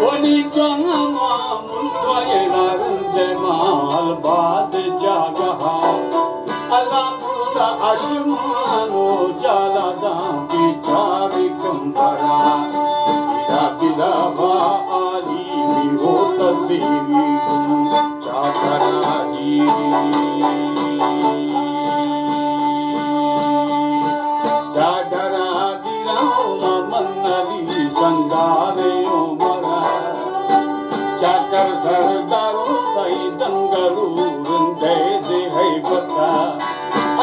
ونی جان ما ملک ءِ لارند مال باد جاگہ، اللہ پورا آسمان و جالا داں بیچار کمبرا، بلا بلا با عالی می ہو تصیری کن چاکرا جی۔ چاکرا دیرا من علی سنگار عمرا، چاکر سردارو سعید انگلو رندے دے ہے بتا،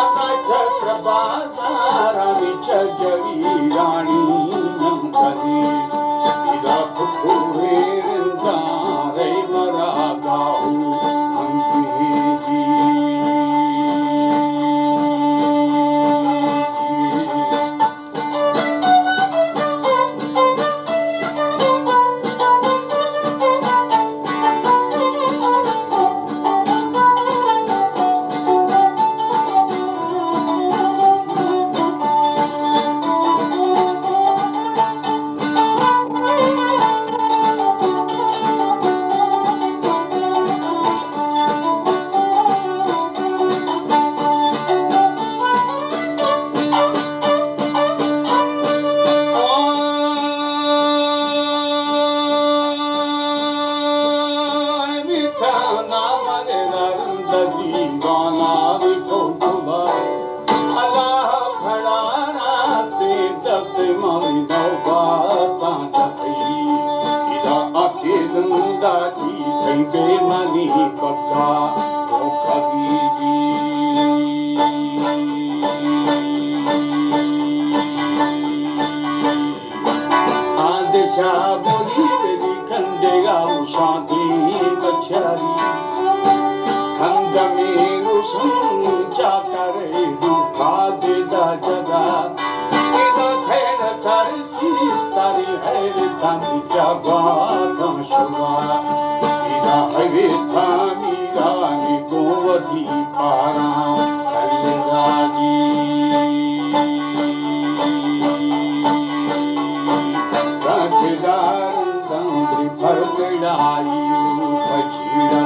اتا چکر بازارانی چجوی رانی نم کدی، ادا پھٹو رندارے مرا گاؤ انگریزی۔ اللہ کھڑا تے دست مانی نوباتاں چکی، ادا اکیلن داتی سہی بے منی پکا تو کبھی بھی۔ آ دشا بولی بلی کنڈے گا شانتی بچاری، کندمی روشن چاکرے روکا دیدا جدا، ادا خیر تر ساری حیرتانی جاگا شما، اینا حیرتانی رانی گوتی پارا کل راجی۔ راجدار دندری پر کڑائی پچیڑا۔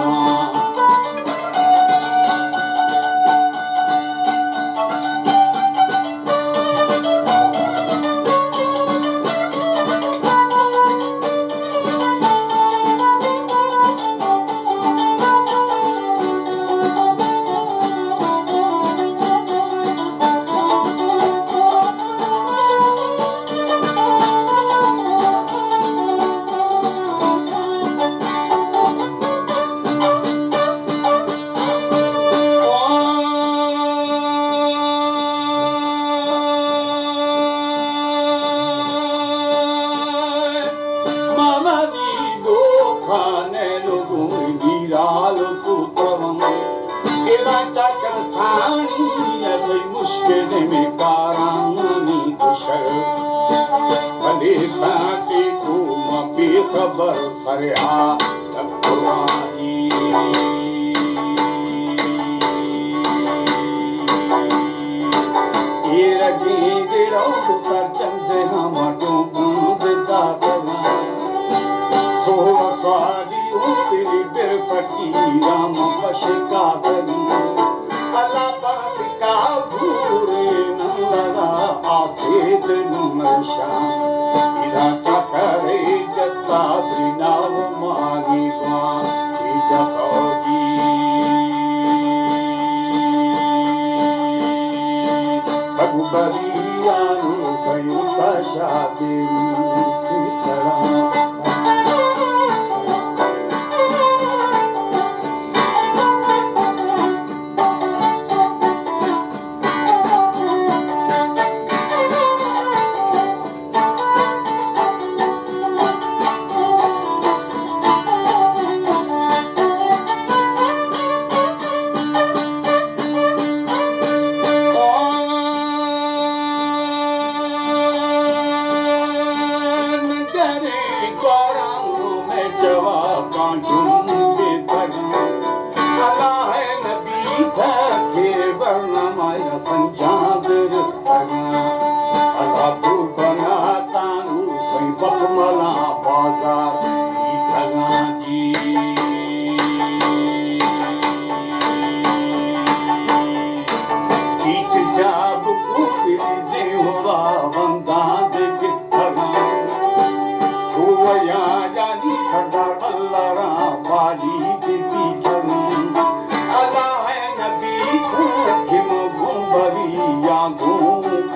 مامانی دو خانے لوگوں دیرال کو ترم، ایرا چاکر سانی ایسے مشکل میں کارانی کشل، بلے سانتے کو بے خبر سریا۔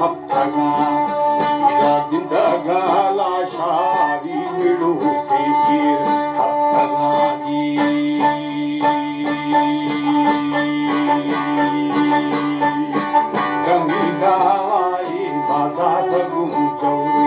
ہپتگاں، ادا زندگاں لاشاری مڑوکیں پیر ہپتگاں دی۔ رنگی دائی بازار گوں چور